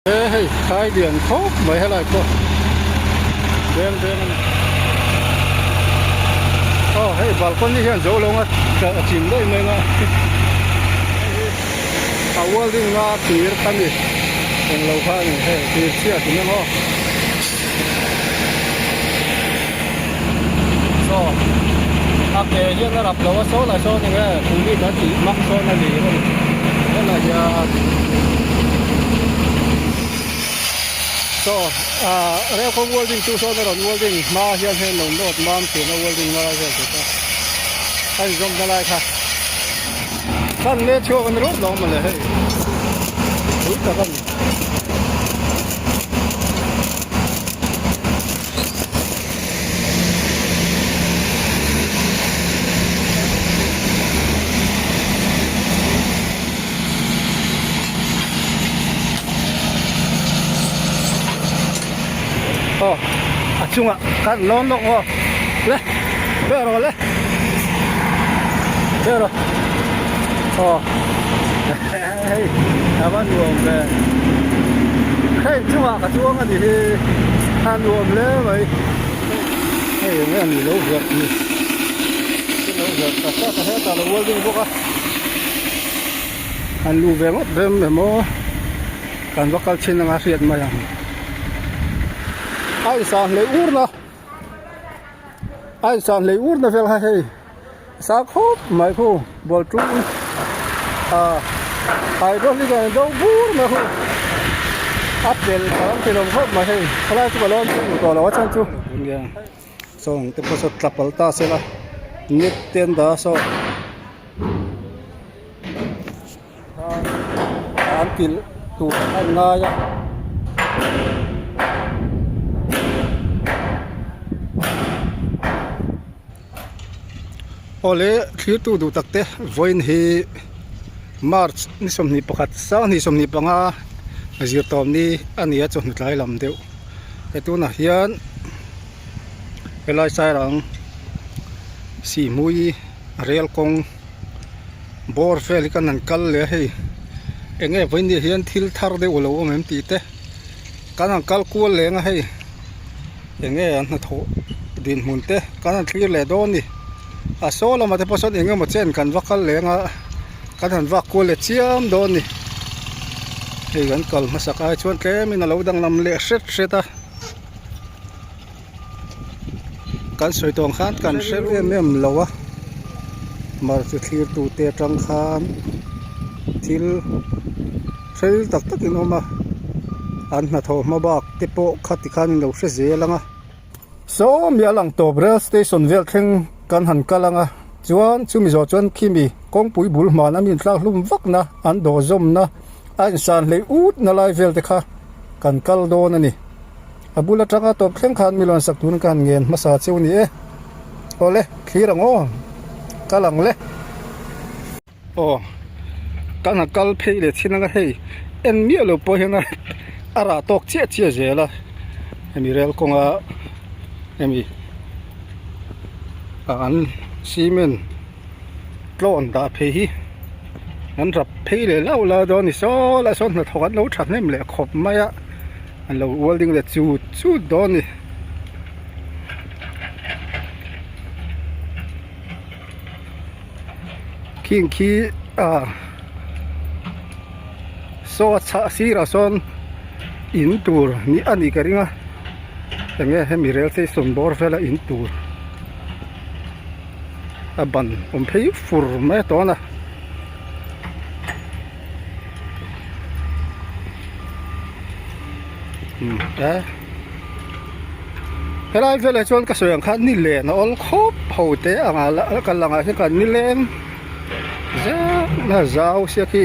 He hei khai lian khawp mai helai pawh veng veng a ni aw hei balcony hian zo lo nga a chim daih mai nga a welding na thir kha ni englo kha a ni hei thir chhia ti mai maw saw a ke hian a rap lo a saw lah sawn eng nge tuli kan tih hmang sawn a ni helai hian. Saw ah rel kawng welding tu sawn a rawn welding hma hian hei an lo nawt mam thin a welding na lai vel tur kha a inzawm na lai kha khan le chhuak a ni rawt lo mawle hei pui tak a ni. Aw a chungah khan lawn lawk aw le ber aw le ber aw aw hei a va nuam ve hei chungah ka chuang a ni hi a nuam hle mai hei eng nge a ni lo verh ni lo verh tak tak a hetah lo welding bawk a. Han luh ve ngawt rem emaw kan va kal thin anga hriat mai ang. A insan hlei ur na a insan hlei ur na vel kha hei sa khawp mai khu ball tum ah hydraulic a in do bur mai khu a pel ang ti lo khawp mai hei khalai chu ka lawn chu hmu tawh lo a chhan chu. Sawng te pawh saw tla palh ta se la net te an dah a saw an kilh tur a ngai a. Awle thlirtu duh tak te vawiin hi March ni 21 2025 zirtawm ni a ni a chawhnu tlai lam deuh he tunah hian. Helai sairang sihhmui rel kawng bawr vel hi kan han kal leh a hei eng nge vawiin ah hian thil thar deuh a lo awm em tih te kan han kal kual leng a hei eng nge an hnathawh dinhmun te kan han thlir leh dawn a ni a saw lamah te pawh sawn eng emaw chen kan va kal leng a kan han vak kual leh chiam dawn a ni hei kan kal hmasak ai chuan tlemin a lo danglam leh hret hret a. Kan sawi tawng khan kan hre em em lo a mar chu thlir tu te atang khan thil hrel tak tak in awm a an hnathawh hma bak te pawh kha ti khan in lo hre zel ang a saw mi a lang tawp rail station vel thleng kan han kal ang a chuan chumi zawh chuan khimi kawngpui bul hman a mi in tlak hlum vak na an dawh zawm na a insan hleih ut na lai vel te kha kan kal dawn a ni. A bul atanga tawp thleng khan mi lawn sak turin ka han ngen hmasa cheu ni e. Awle, thlir ang aw, kal ang le. Aw, kan han kal phei leh chin anga hei en miah lo pawh hian a rah tawk chiah chiah zel a, hemi rel kawnga hemi an cement tlawn dah phei hi an rap phei leh lauh lauh dawn a ni saw lai sawn hnathawk an lo thahnem leh khawp mai a. An lo welding leh chut chut dawn a ni. Khing khi ah saw a chhah sirah sawn in tur ni a nih ka ring a enge hemi rel station bawr vela in tur a ban awm phei fur mai a tawn a. Helai velah chuan ka sawi ang khan ni len a awl khawp ho te anga la kal langah hian kan nileng zet a zau sia khi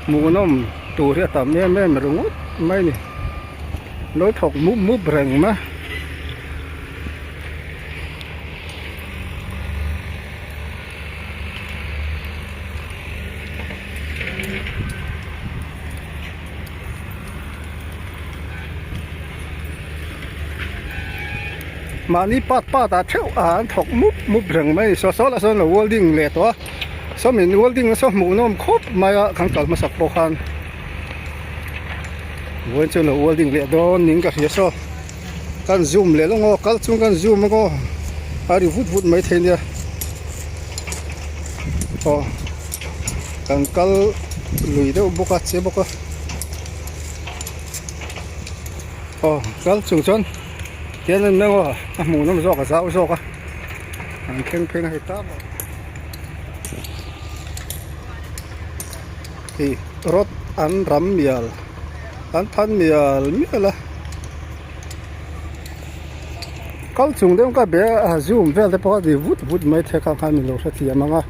hmuhnawm tur hi a tam em em ringawt mai a ni lo thawk mup mup reng mai. Mahni pat pat ah theuh ah an thawk mup mup reng mai a ni saw saw lah sawn lo welding leh tawh a sawmin welding nasa hmuh nawm khawp mai a kan kal hmasak pawh khan. Vawiin chuan lo welding leh dawn niin ka hria saw kan zoom leh lawng aw kal chung kan zoom ang aw a ri vut vut maithei nia aw kan kal lui deuh bawk a che bawk a aw kal chung chuan tian an meng aw a hmuh nawm zawk a zau zawk a an thleng phei na hei tak a. Hei rod an ram mial an phan mial mial a kal chung deuh ka be a zoom vel te pawh a ti vut vut mai thei kha khan min lo hrethiam ang a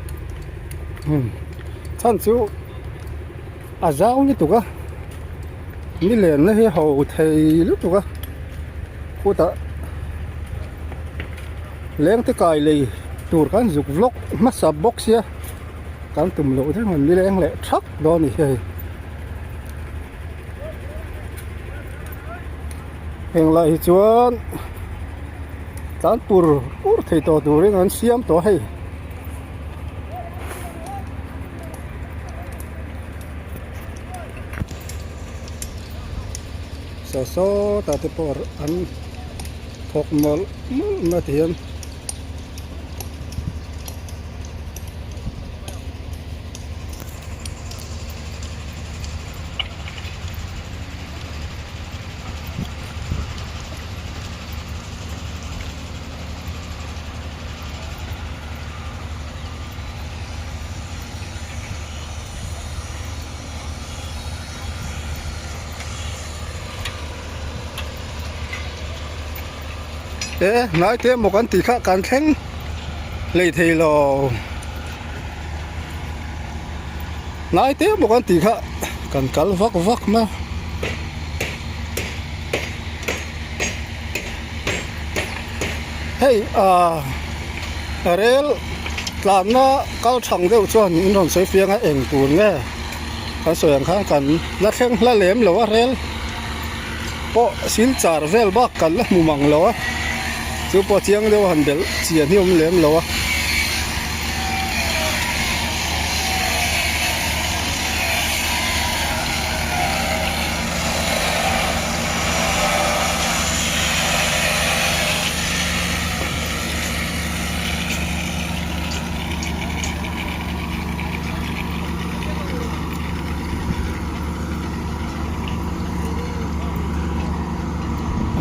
chhan chu a zau lutuk a ni lenna hi ho thei lutuk a khutah leng te kai lei tur kan zuk vlog hmasa bawk sia. Kan tum loh deuh an nileng leh thak dawn a ni hei. Heng lai hi chuan tlan pur pur thei tawh turin an siam tawh a hei. Saw sawtah te pawh an thawk mawlh mawlh mai ti hian. E hnai te emaw kan tih kha kan thleng hlei thei lo hnai te emaw kan tih kha kan kal vak vak mai a. Hei ah rel tlanna kal thang deuh chuan in rawn sawi fiang a eng tur nge kan sawi ang khan kan la thleng hla lem lo a rel. pawh silchar vel bak kan la hmu mang lo a chu pawh chiang deuh a han belh chian hi a awm lem lo a.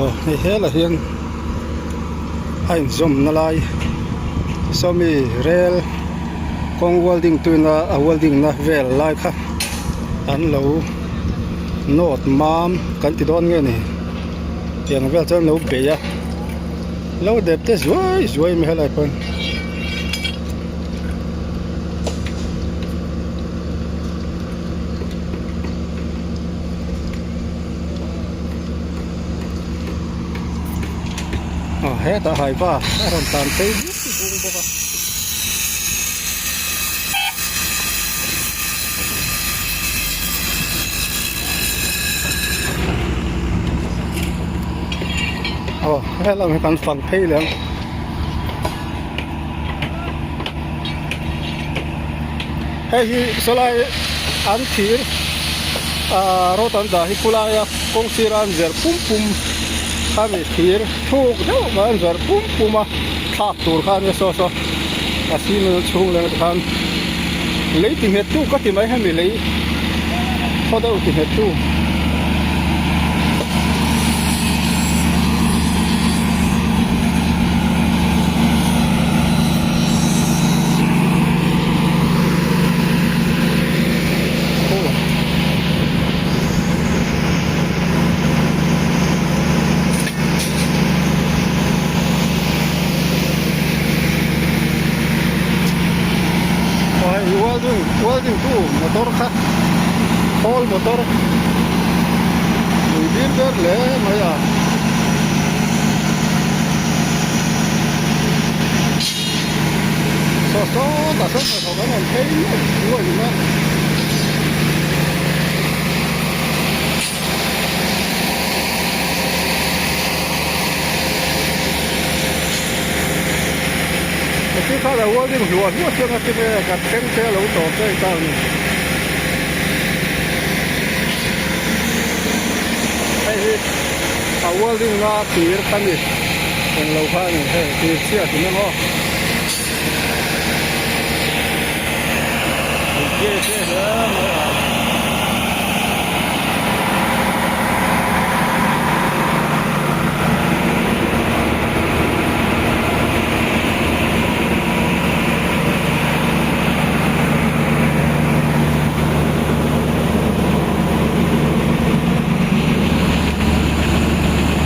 Aw hei helai hian a inzawm na lai sawmi rel kawng welding tuina a welding na vel lai kha an lo nawt mam kan ti dawn nge ni tiang vel chuan an lo bei a lo dep te zuai zuai mai helai pawn. Aw hetah haiva a rawn tlan phei buk bung bawk a. Aw helam hi kan fang phei leh ang. Hei hi sawlai an thir ah road an dah hi khulaia kawng sira an zir pum pum a ni thir thuk deuh mai an zir pum pum a thlak tur kha ania saw saw a cement chhung leh khan lei ti nghet tu ka ti mai hemi lei khaw deuh ti nghet tu. Welding welding tu motor kha khawl motor lui bir ber hle mai a. Saw sawtah sawn hnathawk an rawn phei nuai nuai mai a. Khi kha lo welding hluah hluah chiang a tinge kan thleng te a lo tawp daih ta a ni. A welding na tir kha ni englo kha a ni hei tir chhiat in emaw chiai chiai hle mai a.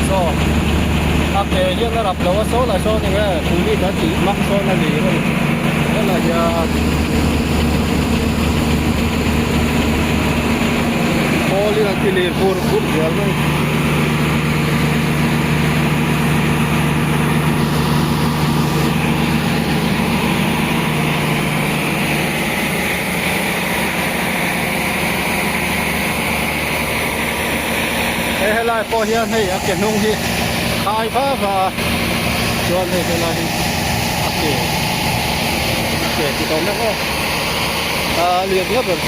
Saw a ke hian a rap lo a saw lah sawn eng nge puli kan tih hmang sawn a ni a ni helai hian khawl in an ti lir bur bur zel mai. Hei helai pawh hian hei a ke hnung hi khai va va a chuan hei helai hi a ke a ke ti tawh mek aw a lian hle ber.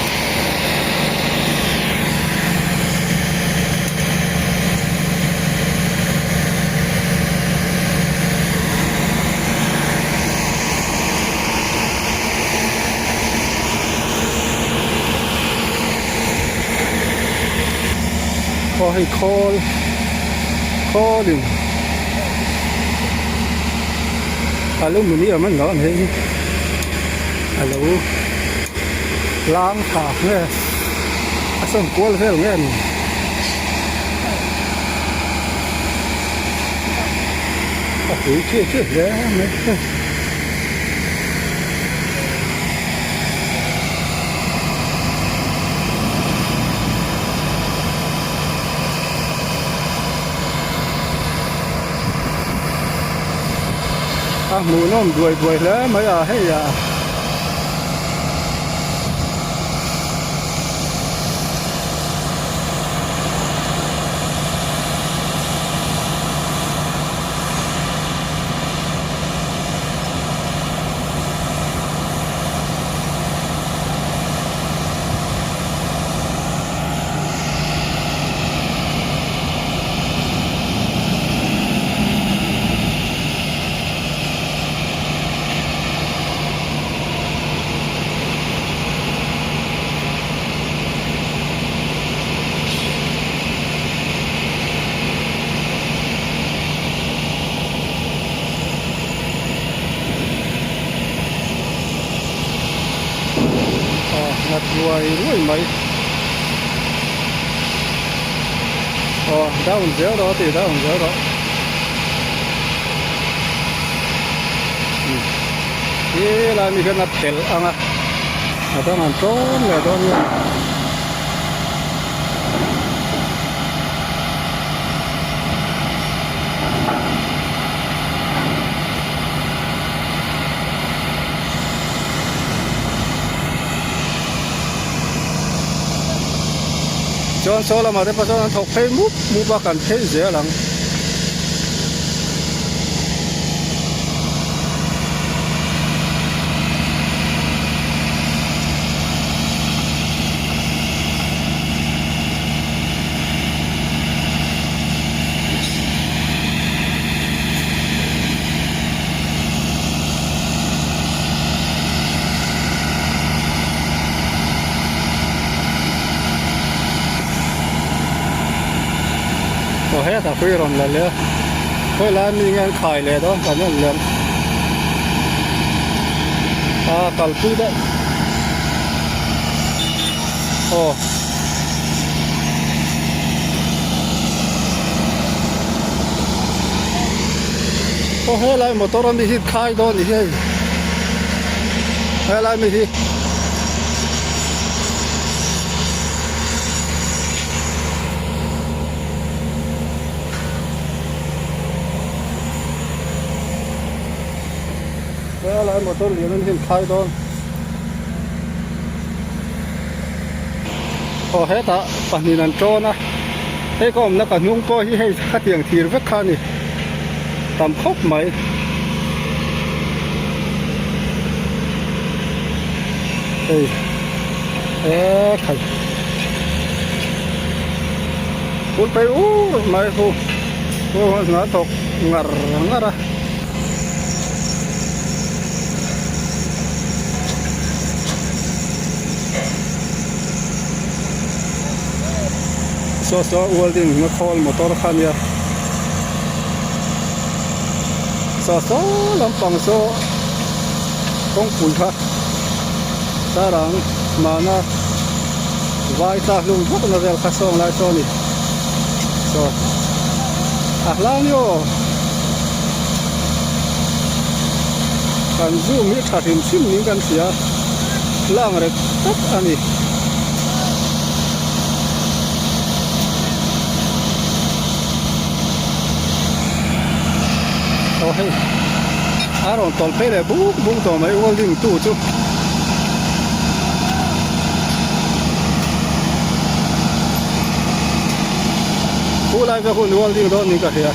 Aw hei khawl khawlin aluminium an lo ang hei hi a lo lang thak nge a sawn kual vel nge a ni. A pui chiah chiah hle mai hei. A hmuhnawm duai duai hle mai a hei a. Aw nghat ruai ruai mai aw down zel rawh a ti down zel rawh helai mi hian a phelh ang a a dang an tlawm leh dawn nia. Chuan saw lamah te pawh chuan an thawk phei mup mup a kan phei zel ang. Aw hetah hrui a rawn la leh a khawi lai mi nge an khai leh dawn kan en lem a kalpui daih aw. Aw helai motor ami hi khai dawn ni hi hei helai mi hi. Helai motor lian an hin khai dawn. Aw hetah pahnih an tawn a hei ka awmna ka hnung pawh hi hei khatiang thir vek kha a ni tam khawp mai. Hei ekhai phul phei ur mai hu. Hna an thawk ngar ngar a. Saw saw welding na khawl motor kha ania saw saw lampang saw kawngpui kha tarang mahna vai tla hlum vak na vel kha sawng lai saw a ni saw a hlang ni aw kan zoom hi tha hrim hrim niin kan hria lang rek tak a ni. Aw hei a rawn tawlh phei leh buk buk tawh mai welding tu chu. Khu lai vel hun welding dawn niin ka hria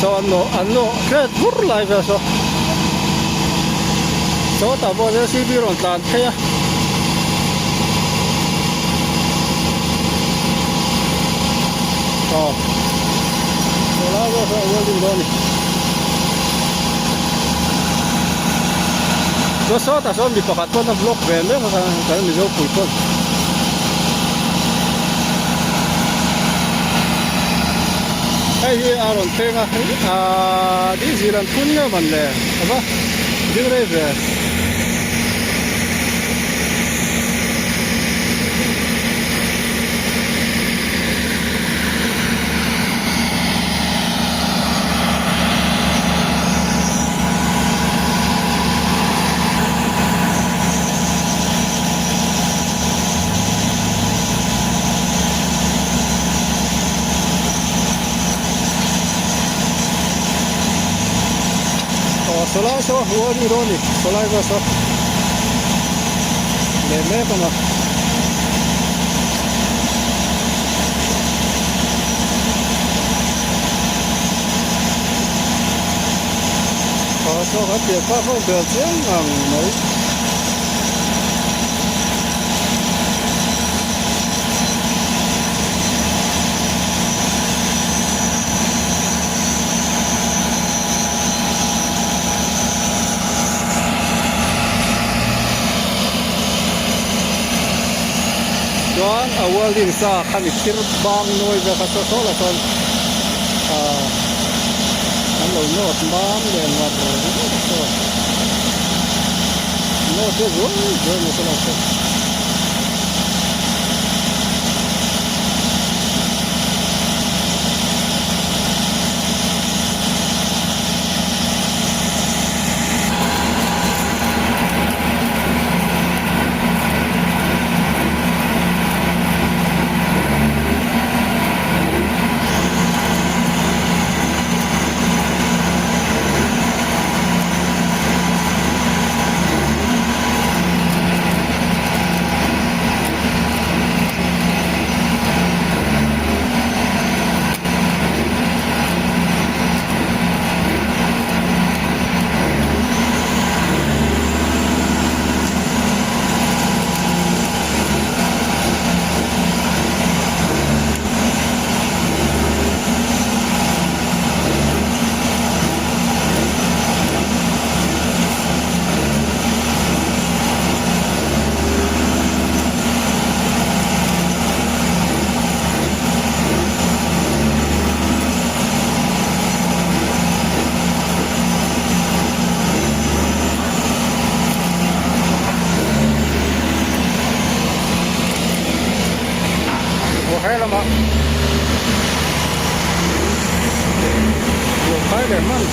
saw an nawh an nawh hret vur lai vel saw sawtah pawh jcb rawn tlan phei a. Aw saw lai vel saw welding dawn a ni. Chuan sawtah sawn mi pakhat pawn a vlog ve mek a kan mizo pui pawn. Hei hi a rawn thleng a aaa dingzil an phun nge man le a va ding rei ve. Aw sawlai saw a hmuh a ni dawn a ni sawlai vel saw leh mek a ni. Aw saw kan pian phak ho bel chiang ngang mai. Chuan a welding sa khami thir bang nawi vel kha saw saw lah chuan ahh an lo nawt mam leh ngar ngar saw nawt deuh zuai zuai mai saw lah saw. Aw he lamah lo khai leh hman.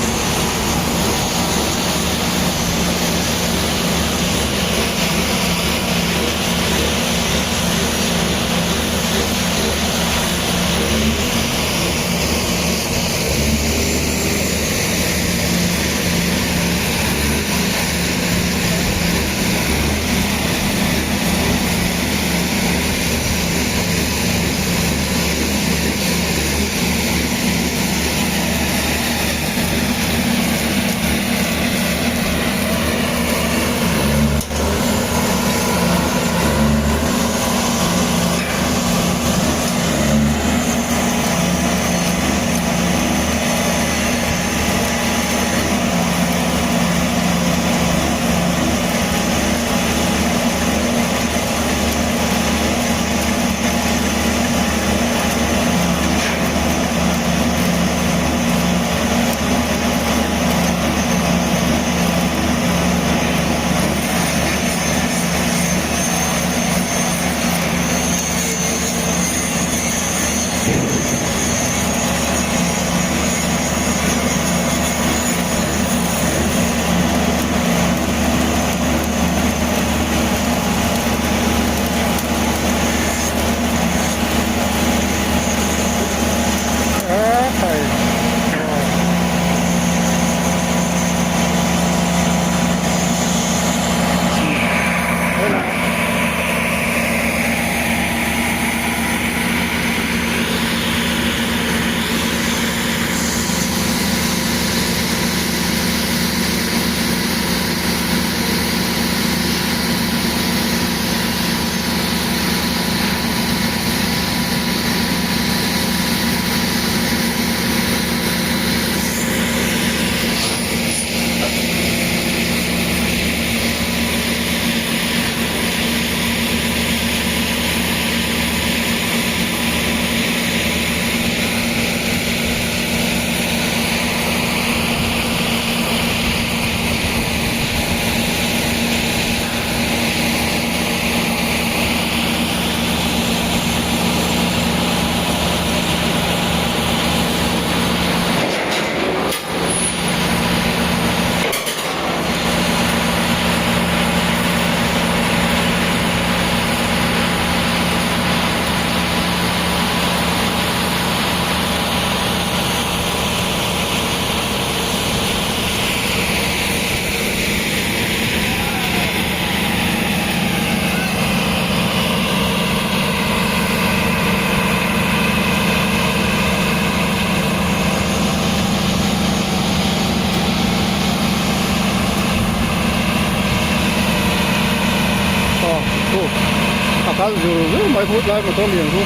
mai hut lai motor lian chu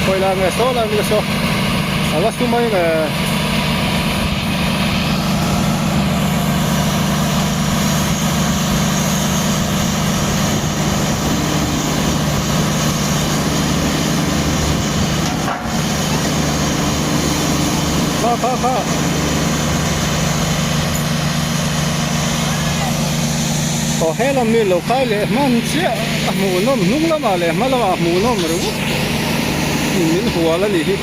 khawi lai nge saw lai nge saw a va su mai nge. Kha kha kha. Aw he lam mi lo kai leh hman chiah a hmuhnawm hnung lamah leh hma lamah a hmuhnawm ringawt min hual a nih hi.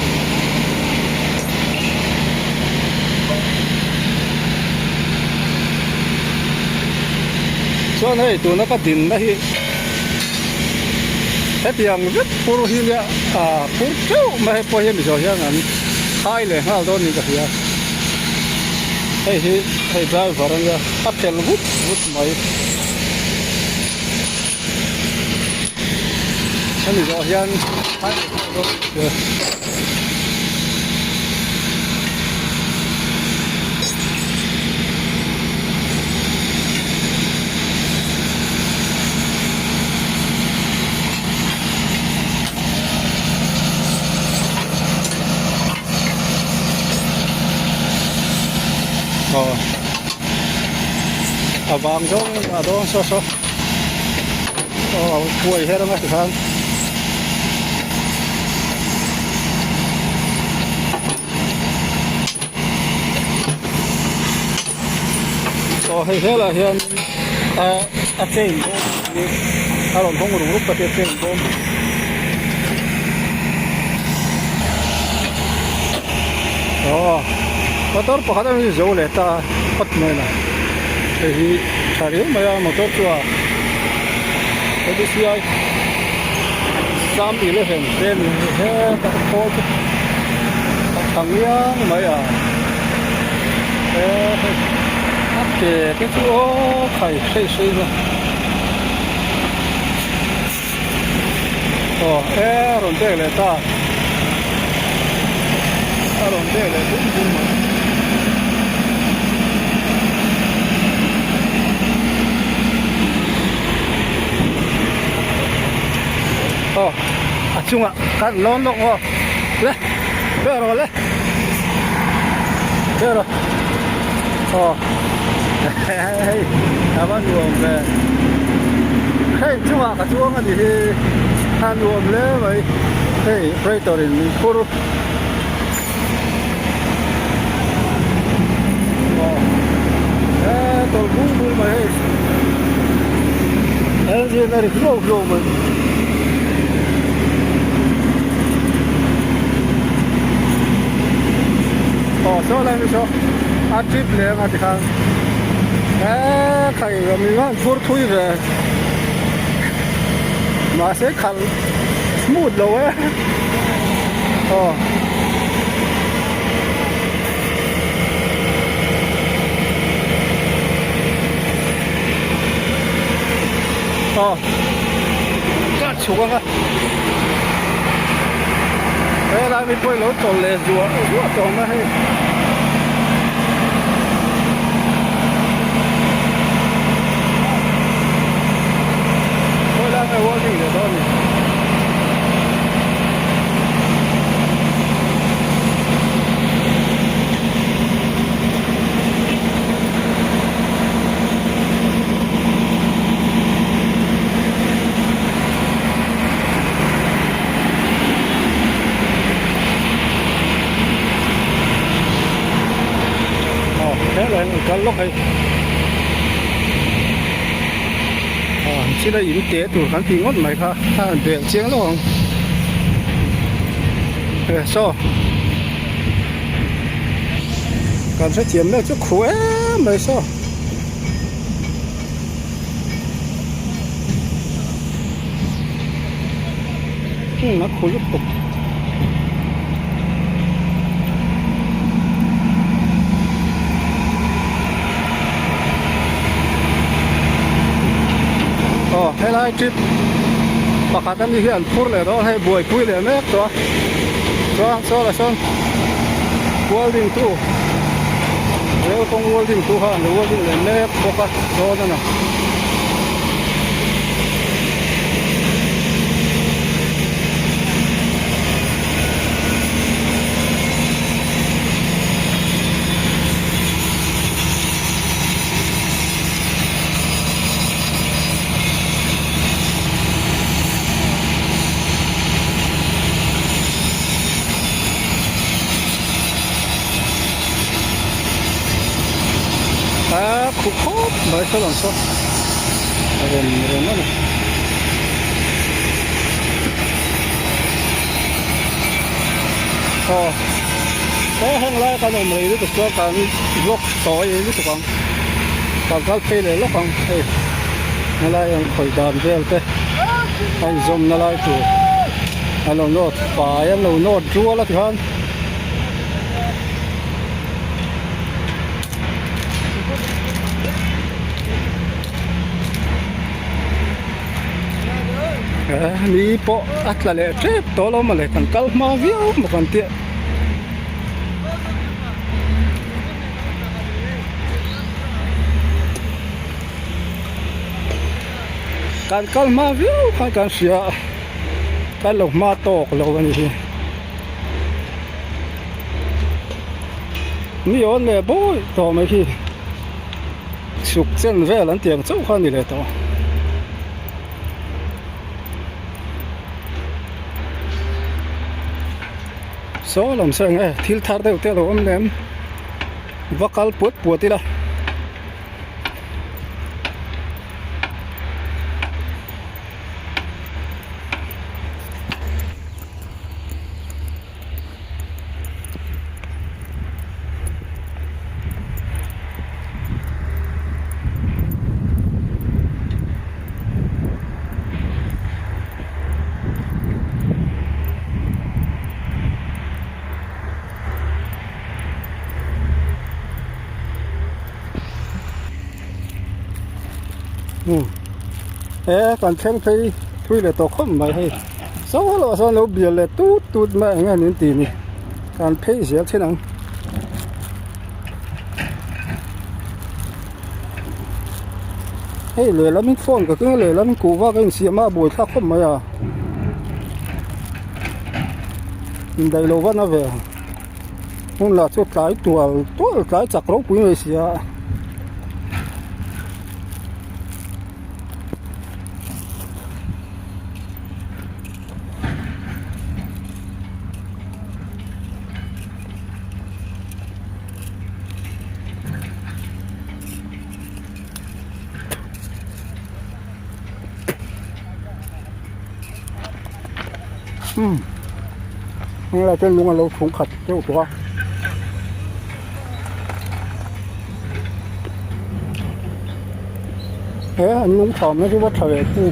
Chuan hei tuna ka dinna hi hetiang vek phur hi nia ah phur teuh mai hei pawh hi mizo hian an khai leh nghal dawn niin ka hria hei hi hei driver a nia a phelh vut vut mai hemi zawh hian khai leh nghal dawn niin ka hria. Aw a vang zawng a dawn saw saw aw a kuai her anga tikhan. Aw hei helah hian a a chain bawm hi a rawn hawng ruk ruk ta hi a chain bawm aw motor pakhat a rawn zo leh ta phawt mai a hei hi tha riau mai a motor chu a A_B_C_I Sam 11 te ni heta khawl chu a tha ngiang mai a he hei a ke te chu aw khai hrei hrei na aw e a rawn pek leh ta a rawn pek leh bum bum mai. Aw a chungah khan lawn lawk maw le ber rawh le ber rawh aw hei a va nuam ve hei chungah ka chuang a ni hi a nuam hle mai hei operator in min phur aw he tawlh bung bung mai hei engine a ri hluau hluau mai. Aw saw lai hi saw a trip leh anga tikhan eee khai mi hian phur thui ve mahse khalh smooth lo e aw. Aw ka chhuk anga helai mi pawh ilo tawlh leh zuah zuah tawh ang a hei. Khawi lai nge welding leh dawn ni. Aw helai an kal lawk hei. Aw thil a in teh tur kan tih ngawt mai kha a han bel chiang lawk ang e saw kan hrethiam mek chu khu em mai saw. Hmm a khu lutuk. Aw helai trip pakhat ami hi an phur leh dawn hei buaipui leh mek tawh a chuan saw lah sawn welding tu rel kawng welding tu kha an lo welding leh mek bawk a dawn a ni. khu khawp mai saw lam saw a rem reng a ni. Aw he heng lai kan awm rei lutuk chuan kan vlog tawi lutuk ang kan kal phei leh lawk ang hei helai an khawih dan vel te a inzawm na lai tur a lo nawt fai an lo nawt rual a tikhan. Ni pawh a tla leh tep tawh lo mawle kan kal hma viau maw kan tih kan kal hma viau khan kan hria a kan lo hma tawk lo a ni hi. Ni awn leh bawi tawh mai hi chhuk chen vel an tiang chauh kha a ni leh tawh. Saw lam saw eng e thil thar deuh te a lo awm lem va kal puat puat ila. He kan thleng phei thui leh tawh khawp mai hei saw loh sawn lo bial leh tut tut mai eng nge min tih ni kan phei zel thin ang. Hei lehlam in phone ka keng a lehlam in kuhva ka insiam a a buaithlak khawp mai a indaih loh van a ve hmun lah chu tlai tual tual tlai chak ropui mai si a. Umm helai chuan lung a lo chhung khat deuh tawh a. He an lung thamna chu va tha ve chu.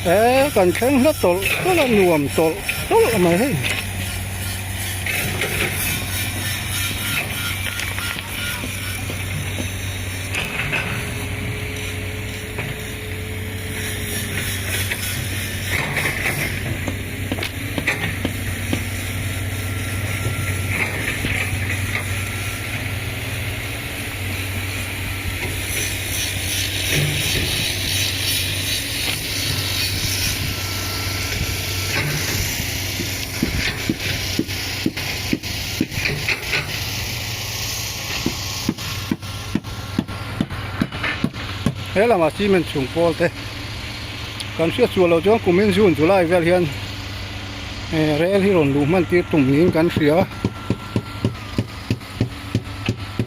He kan thleng hla tawlh tawlh a nuam tawlh tawlh mai hei. He lamah cement chhung pawl te kan hriat sual loh chuan kumin June July vel hian rel hi rawn luh hman tir tum niin kan hria a.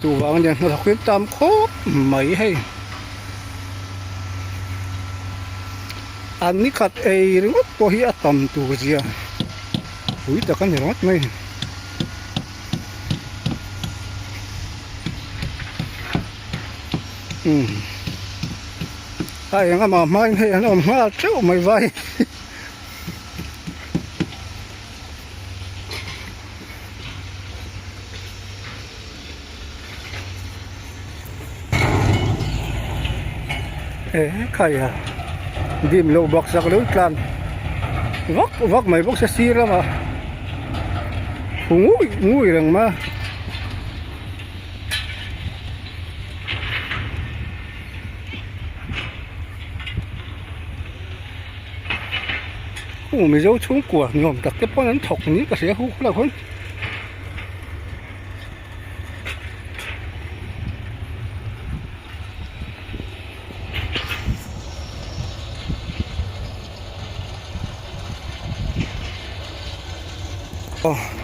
Chuvang ania hnathawk hi tam khawp mai hei. An ni khat ei ringawt pawh hi a tam tur zia pui tak a ni ringawt mai. Umm a eng amah hmain hei an awm nghal teuh mai vai. E khai a dim loh bawk sak lo tlan vak vak mai bawk se sir lamah hu ngui ngui reng mai a. Khu Mizo chhungkua ni awm tak te pawn an thawk ni ka hria hu khulai khawn.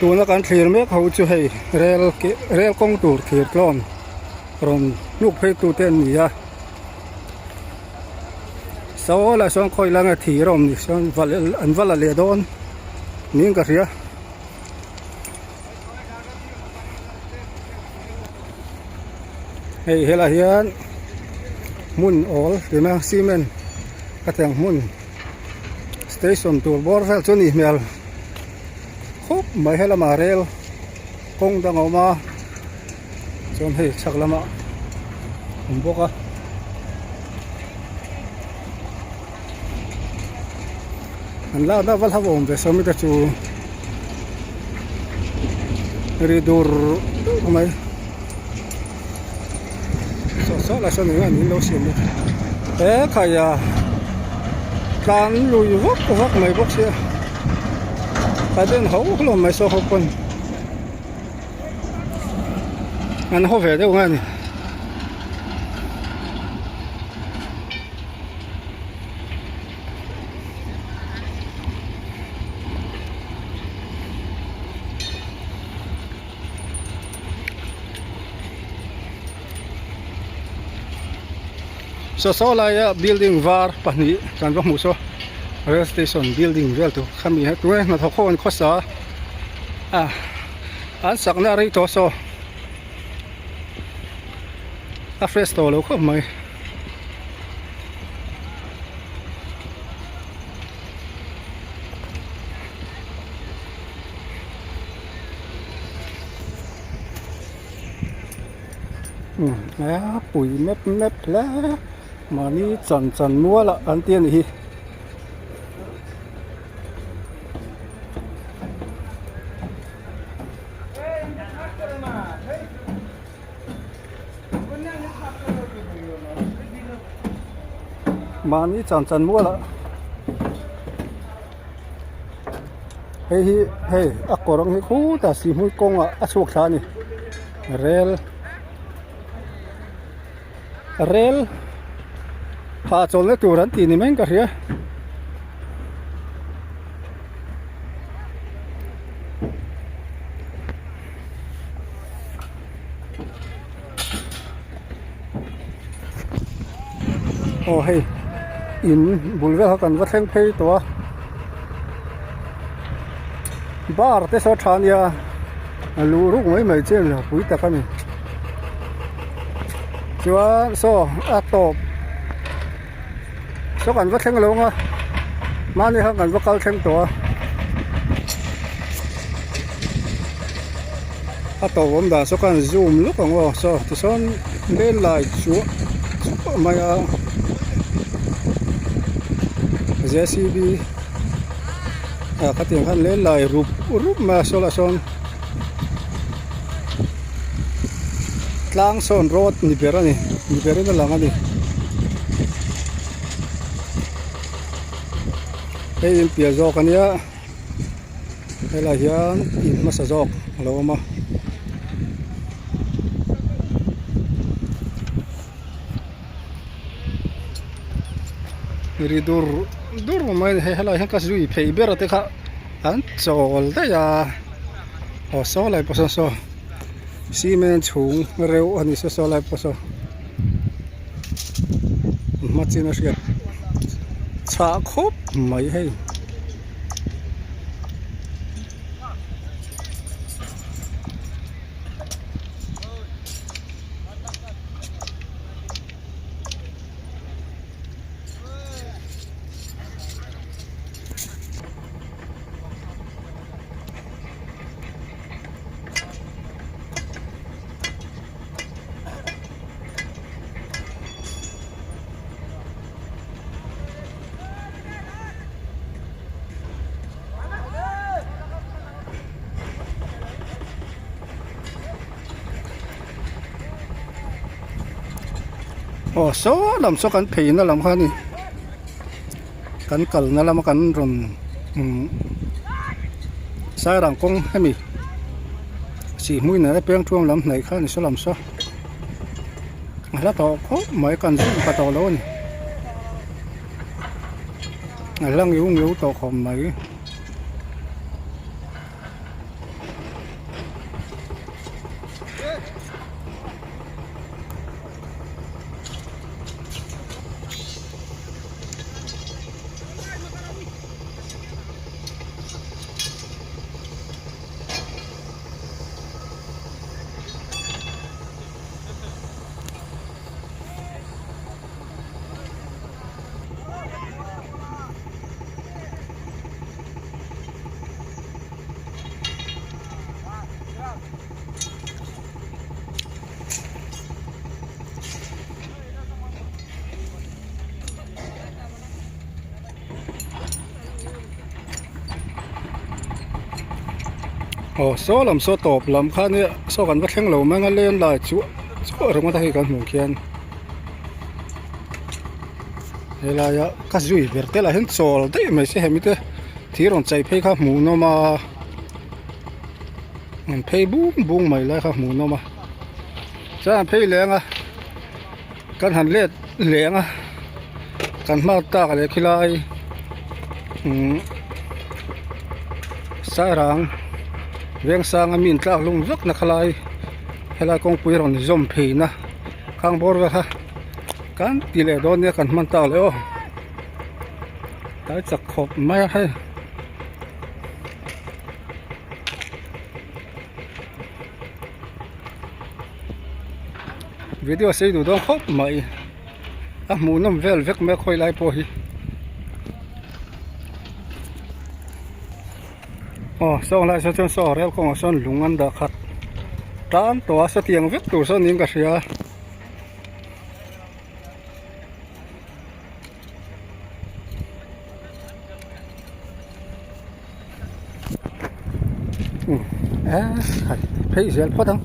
Tuna kan thlir mek ho chu hei rel rel kawng tur thlir tlawn rawn hnuk phei tu te an ni a saw lah sawn khawi langa thir a awm ni sawn an va la leh dawn niin ka hria. Hei helai hian hmun awl tina cement a tiang hmun station tur bawr vel chu a nih hmel khawp mai helamah rel kawng dang a awm a chuan hei chhak lamah a awm bawk a. An lakna va hlauhawm ve sawm te chu ri dur dur mai saw saw lai sawn eng an lo siam bawk he khaia tlan lui vak vak mai bawk sia a den ho hlawm mai saw ho pawn an haw ve deuh nge a ni. Saw saw laia building var pahnih kan va hmuh saw rail station building vel tur khami hi tunge hnathawk ho an khawsa a an sakna a rei tawh saw a fresh tawh lo khawp mai. A pui mep mep hle mahni chan chan mual ah an ti a nih hi. Mahni chan chan mual ah hei hi hei a kawr ang hi khutah sihhmui kawngah a chhuak thla a ni rel rel hahchawlhna tur an tih ni mai in ka hria. Aw hei in bul vel kha kan va thleng phei tawh a bar te saw tha ania a luh ruk mai mai chian lo pui tak a ni chuan saw a tawp saw kan va thleng lo ang a mahni khan kan va kal thleng tawh a a tawp awm dan saw khan zoom lawk ang aw saw tisawn lel lai chuah chuah mai a J C B ah khatiang khan lel lai rup rup mai a saw lah sawn tlang sawn road ni ber a ni ni berin a lang a ni hei in piah zawk a nia helaiah hian in hmasa zawk a lo awm a. Ri dur dur mai a ni hei helaiah hian ka zui phei ber te kha an chawl daih a aw saw lai pawh sawn saw cement chhung reuh a ni saw saw lai pawh saw hma chin a hriat chhah khawp mai hei. Aw saw lam saw kan phei na lam kha a ni kan kalna lama kan rawn. Umm Sairang kawng hemi Sihhmui nena pengtuam lam hnaih kha a ni saw lam saw a hla tawh khawp mai kan zawng pha tawh lo a ni a hla ngiu ngiu tawh khawp mai. Aw saw lam saw tawp lam kha nia saw kan va thleng lo mai ang a leng lai chuah chuah ringawt a hei kan hmuh khian helaia ka zui ber te lah hian chawl daih mai se hemi te thir rawn chei phei kha hmuh nawm a an phei bung bung mai lai kha hmuh nawm a chuan an phei leng a. Kan han let leng a kan hma tak leh khilai umm Sairang Vengsanga mi intlak hlum vek na khalai helai kawngpui rawn zawm phei na khang bawr vel kha kan ti leh dawn nia kan hman tak leh aw tlai chak khawp mai a hei. Video sei duh dawn khawp mai a hmuh nawm vel vek mai a khawi lai pawh hi aw saw lai saw chuan saw rel kawngah sawn lung an dah khat tan tawh a satiang vek tur sawn niin ka hria. Phei zel phawt ang.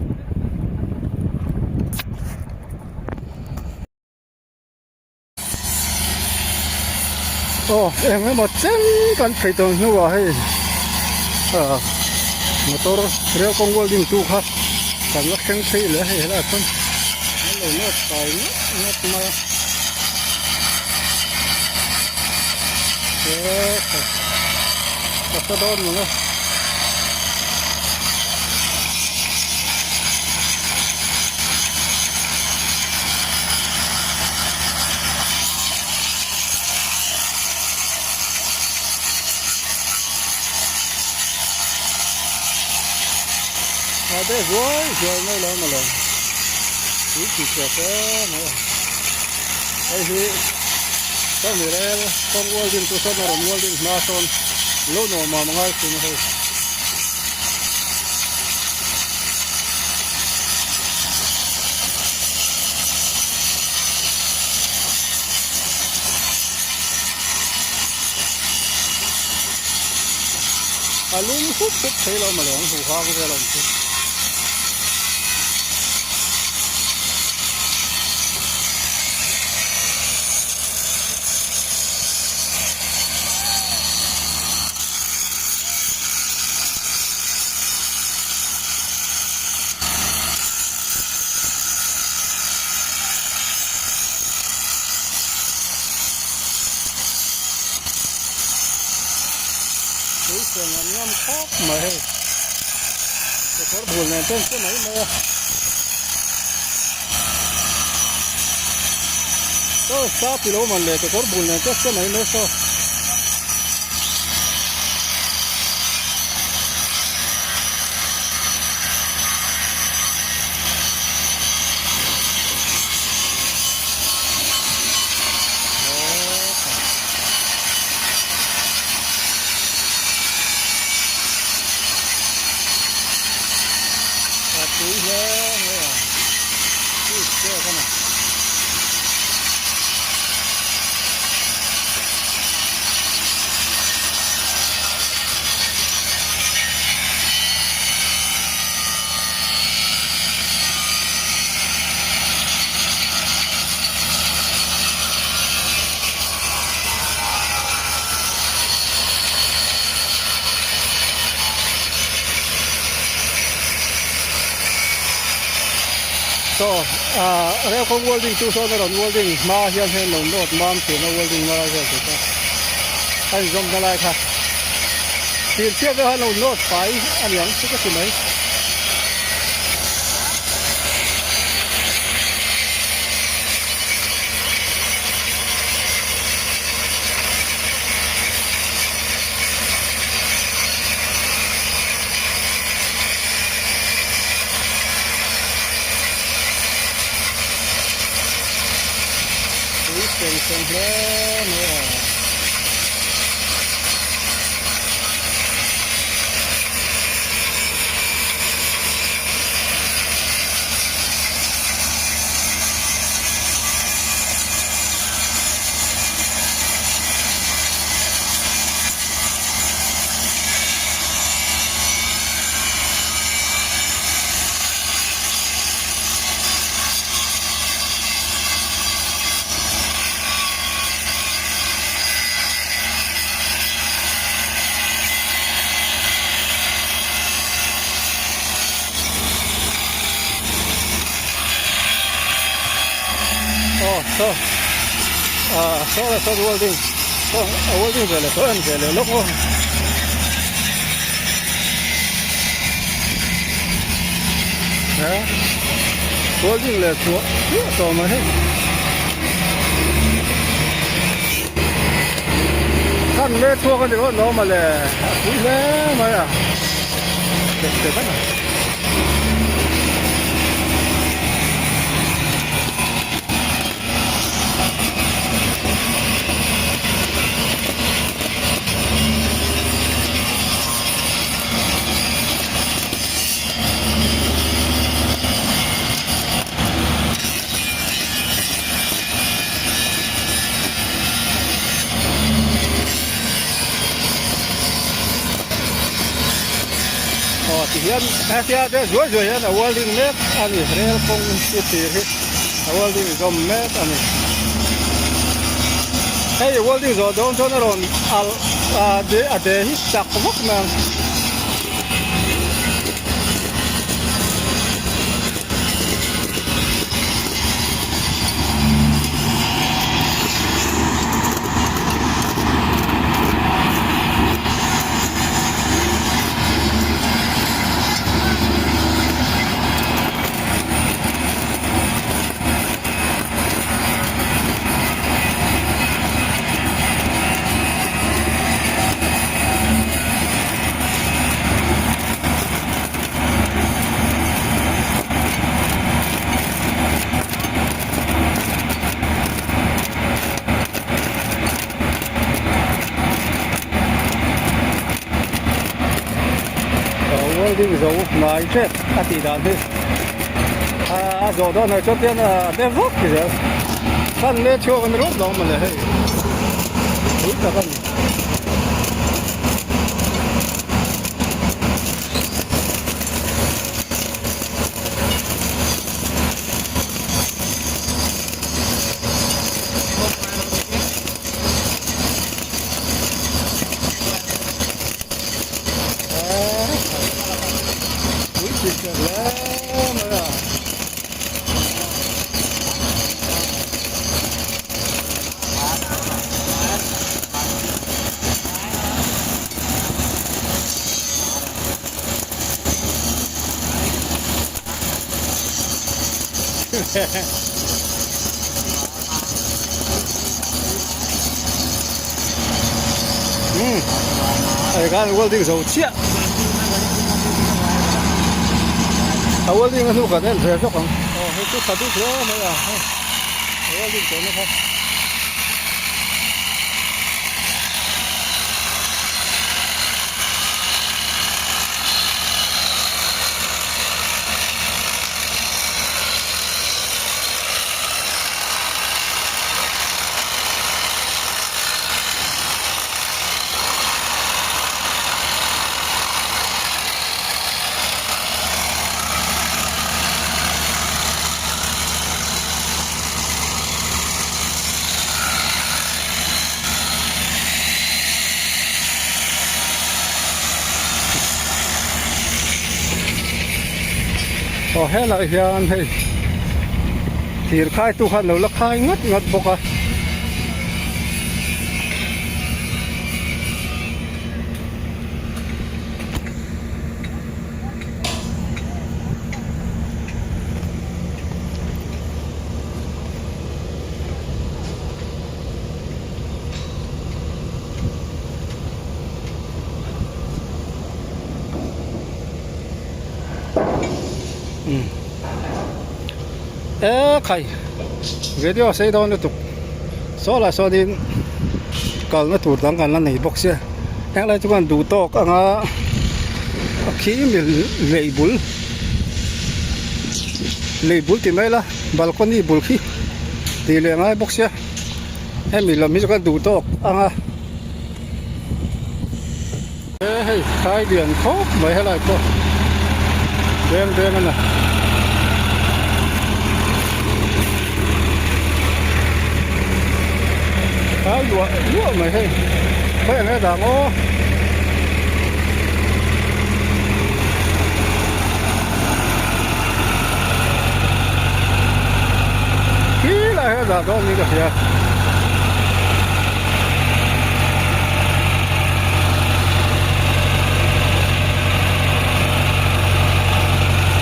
Aw eng emaw chen kan phei tawh hnuah hei ah motor rel kawng welding tu kha kan la thleng phei leh a hei helaiah chuan an lo nawt kai ngawt ngawt mai a. Ka hre dawn mang e. A de zuai zuai mai lo maw le. Tui tih chhuah hle mai a. Hei hi ka mi rel kawng welding chu sawn a rawn welding hma sawn lo nuam a ngai thin a hei. A lum hup hup thei lo maw le ang huhang vel a awm chu. Tui chheng an ngam khawp mai hei kekawr bul nen chuan che mai mai a saw sa ti lo man le kekawr bul nen chuan che mai mai saw. A tui hle mai a fish te kha ni. Saw ah rel kawng welding tu sawn a rawn welding hma hian hei an lo nawt mam thin a welding na lai vel te kha a inzawm na lai kha thir chhiat deuh khan lo nawt fai a niang chu ka ti mai. Tui seng seng hle mai a. Aw saw ah saw leh saw welding saw a welding ve leh tawh em ve leh lawk aw. He welding leh chhuah chiah tawh mai hei khan le chhuak a ni rawh lo mawle a pui hle mai a chep chep a ni. Aw ti hian hetia te zuai zuai hian a welding mek a ni rel kawng chu tir hi a welding zawm mek a ni hei welding zawh dawn chuan a rawn alh a de a de hi chak vak mai ang. Welding zo hnai tep a tih dan hi a zawh dawn ah chuan tian a de vak zel khan le chhuak an rawt lo mawle hei pui tak a ni. Umm a khan welding zo chiah a welding a hnu kan en ve zawk ang aw hei chu tha bik hle mai a hei a welding tawh na kha. Aw helai hian hei. Thir khai tu khan lo la khai ngat ngat bawk a. E khai video sei dawn lutuk saw lah sawnin kalna tur dang kan la nei bawk sia heng lai chu kan duh tawk anga a khi mi lei bul lei bul ti mai la balcony bul khi tih leh ngai bawk sia hemi lam hi chu kan duh tawk anga e hei khai lian khawp mai helai pawh beng beng a na. Khai luah luah mai hei khawi ang e dang aw. Khi lai hi a dah dawn niin ka hria.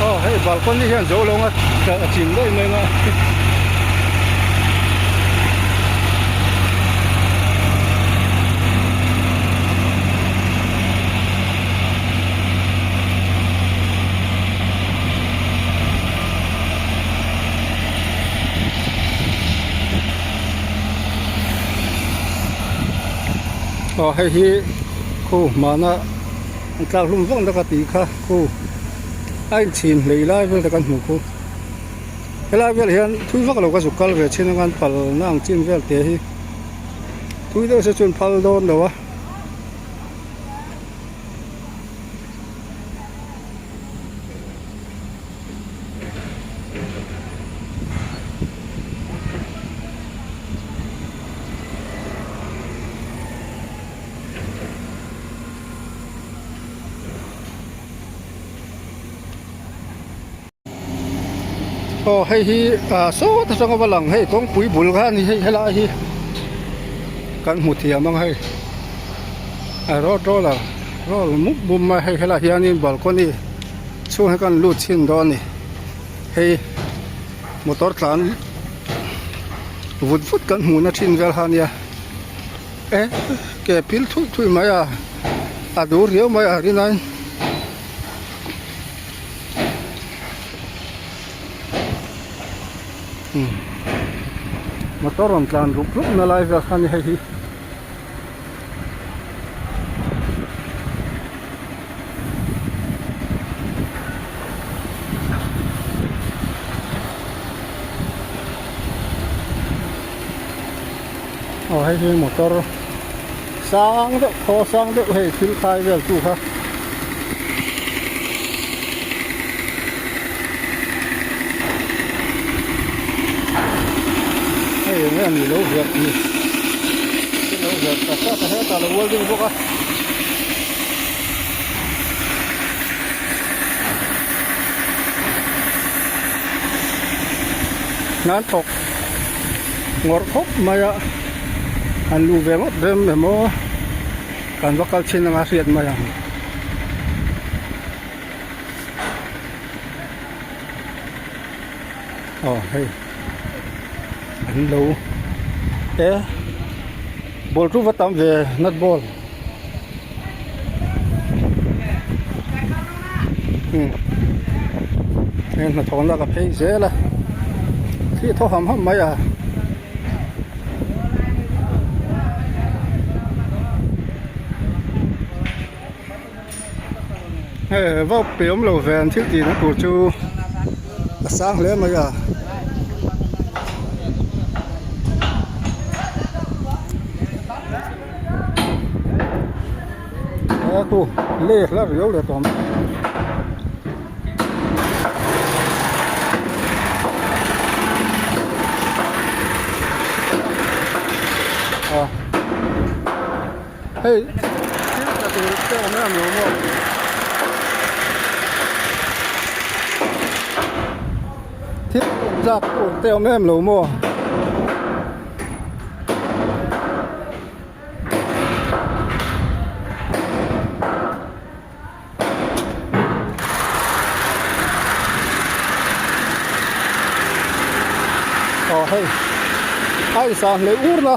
Aw hei balcony hian zo lo nga a chim daih mai nga. Aw hei hi khu hmana an tlak hlum vak na ka tih kha khu a inchhin hlei lai vel te kan hmuh khu helai vel hian thui vak lo ka zuk kal ve thin anga an pal na ang chin vel te hi thui deuh se chuan phal dawn lo a. Aw hei hi ah sawt atanga va lang hei kawngpui bul kha a ni hei helai hi kan hmu thiam ang hei a road roller roll mup mup mai hei helaiah hianin balcony chhung hi kan lut chhin dawn a ni hei motor tlan vut vut kan hmuhna thin vel kha a nia e ke pil thuih thuih mai a a dur riau mai a rinai. Motor rawn tlan rup rup na lai vel kha a ni hei hi. Aw hei hi motor sang deuh khaw sang deuh hei thil khai vel tu kha. Hei eng nge a nih lo verh ni thil lo verh tak tak a hetah lo welding bawk a. Hnan thawk ngawrh khawp mai a han luh ve ngawt rem emaw kan va kal chhin anga hriat mai ang. Aw hei an lo e ball chu va tam ve nut ball umm heng hnathawh na ka phei zel a thli thaw ham ham mai a. Hei vau pe awm lo ve an thil tih na tur chu a sang hle mai a. A khu lei hla riau leh tawh mai. Hei thil tla tur te awm em lo maw thil awm. tlak tur te awm em lo maw? Aw hei a insan hlei ur na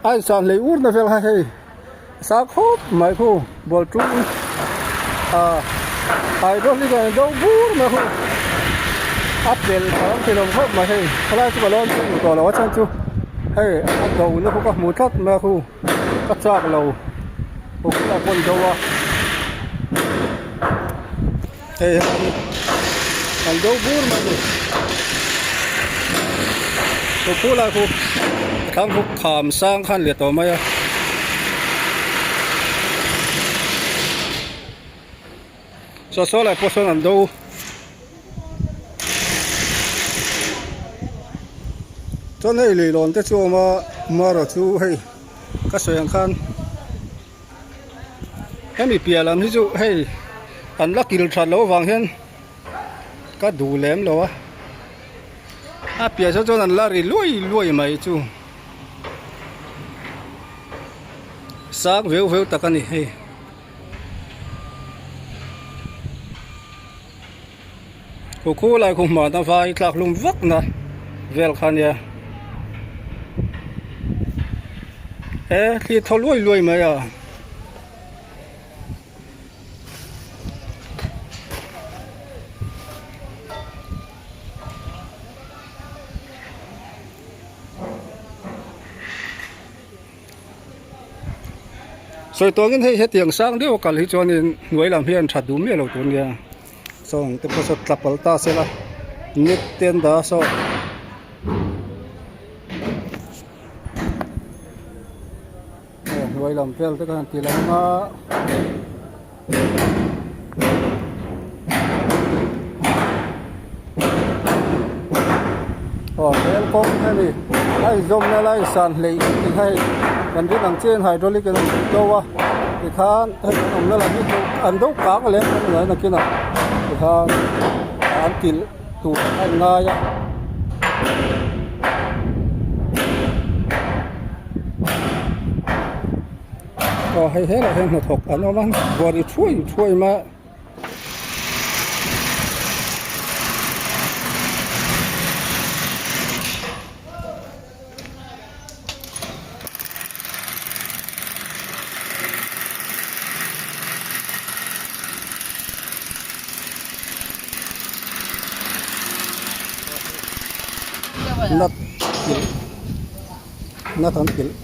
a insan hlei ur na vel kha hei sa khawp mai khu bual tung ah hydraulic ah in do bur mai khu a pel thawm thei lo khawp mai hei khalai chu ka lawn chu hmu tawh lo a chhan chu hei a do na khu ka hmu tlat mai a khu. Ka chak lo ukil a pawn do a hei hian an do bur mai a ni ukil a khu a thlang khu kham sang khan let tawh mai a. Saw saw lai pawh sawn an do. Chuan hei leilawn te chu a awm a marawh chu hei ka sawi ang khan hemi piah lam hi chu hei an la kil that loh avang hian ka duh lem lo a a piah saw chuan an la ri luai luai mai chu sang veu veu tak a ni hei. Khu khu lai khu hman a vai tlak hlum vak na vel kha nia he thli thaw luai luai mai a. Sawi tawngin hei hetiang sang deuh a kal hi chuanin hnuai lam hian tha duh miah lo tur nia saw ang te pawh saw tla palh ta se la net te an dah a saw. Hnuai lam vel te khan ti lang a. Aw hel kawng a ni a inzawmna lai san hleih tih kha hei kan rin ang chiahin hydraulic in an do a tikhan hei an awmna lam hi chu an do kang leh a ni mai nakinah tikhan an kilh tur a inngai a. Aw hei helaiah hian hnathawk an awm a buar i thuai thuai mai a. Nut kilh nut an kilh.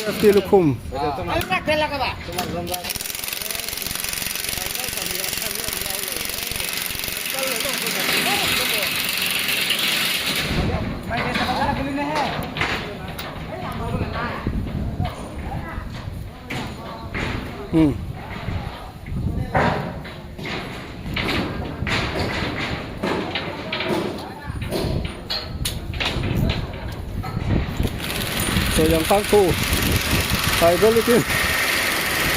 Safety lukhum. Hmm. Sawi ang khan khu hydraulic in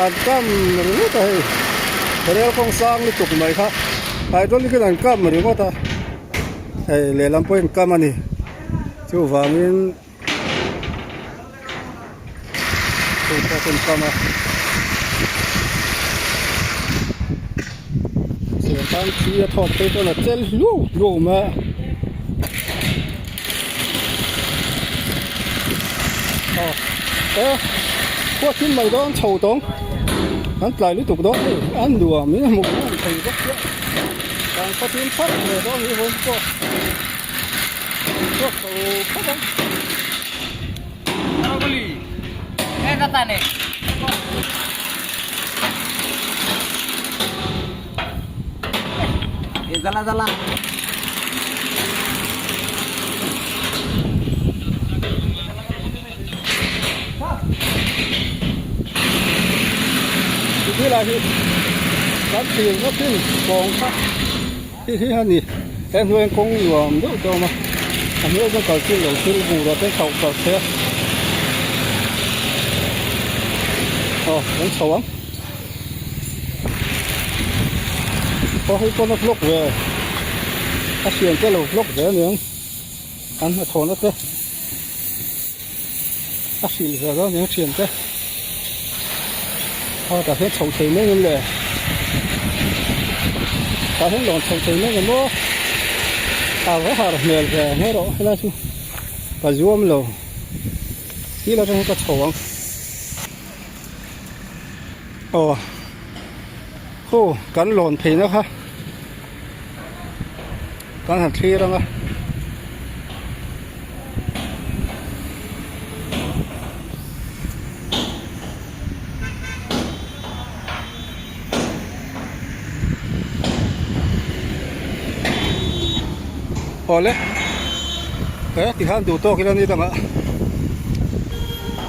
an kam ringawt a hei rel kawng sang lutuk mai kha hydraulic in an kam ringawt a. Hei lehlam pawh in kam a ni chuvangin chu pawh in kam a chuan thi a thawk phei chuan a chel hluau hluau mai a. Aw e khua thim mai dawn chho tawng an tlai lutuk dawn hei an nuam in a hmuh nuam thei bawk chiah kan khaw thim phawt ve dawn hi vawiin pawh chhuak chho phawt ang. Tih lai hi kan thlir na thin kawng kha hi hi a ni he hnuaiah kawng nuam deuh te a awm a a hnuaiah chuan kal chil lo thil bungrua te chhoh palh thei a aw kan chho ang. Aw hei pawn a vlog ve a siam te lo vlog ve aniang an hnathawhna te a hrilh ve dawn aniang thian te aw tah hian chhoh thei mai ang le tah hian lawn chhoh thei mai ang maw a va har hmel ve mai rawh helai chu ka zuam lo thil atang hian ka chho ang. Aw khu kan lawn theihna kha kan han thlir ang a. Awle he tikhan duh tawk ila ni dangah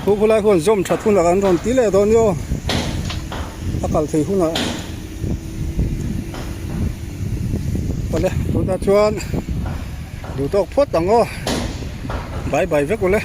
thu khulai khuan zawm that hunah kan rawn ti leh dawn ni aw a kal thei hunah awle tunah chuan duh tawk phawt ang aw bye bye vek ule.